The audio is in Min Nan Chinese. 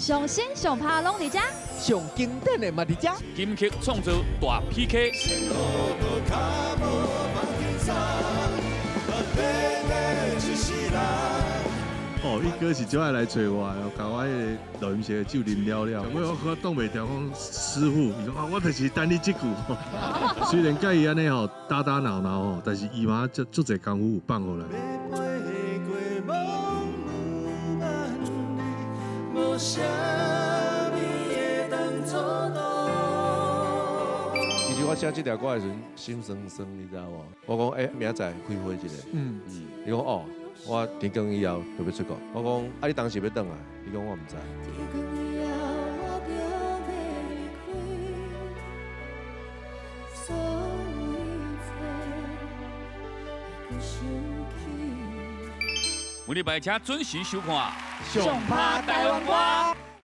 上新上拍攏佇遮，上經典的嘛佇遮。金曲創造大 PK。哦，伊哥是就愛來揣我的，共我彼个錄音室的酒啉了了。我我擋袂牢，講師傅，伊講啊，我就是等你這句。雖然佮伊按呢吼打打鬧鬧吼，但是伊嘛足足濟功夫有放予咱。其實我寫這條歌的時陣，心酸酸，你知無？我講欸，明仔載開會一下。伊講哦，我天光以後就欲出國。我講啊，你當時欲轉來？伊講我毋知。天光以後我就欲離開，所有一切會閣想起。每禮拜請準時收看《上拍台灣歌》。